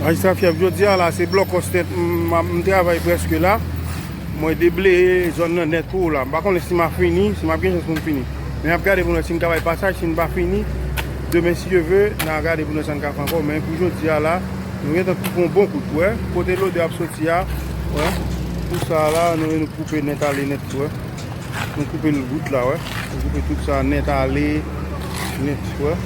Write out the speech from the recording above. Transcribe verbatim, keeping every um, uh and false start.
Majistra Fyèv, jodi a la, se blòkòs nèt, m, m, m travay prèske la. Mwen debleye zòn nan nèt pou ou la. M pa konnen si m a fini, si m ap gen chans pou m fini. Men m ap gade pou nou si m ka bay pasaj, si m pa fini. Demen, si Dye ve, n a gade pou nou sa n ka fè ankò. Men pou jodi a la, nou gentan koupe yon bon kout, wè. Kote lodè ap soti a, wè. Pou sa la, nou, nou koupe nèt ale nèt, wè. Nou koupe l wout la, wè. Nou koupe tout sa nèt ale nèt, wè.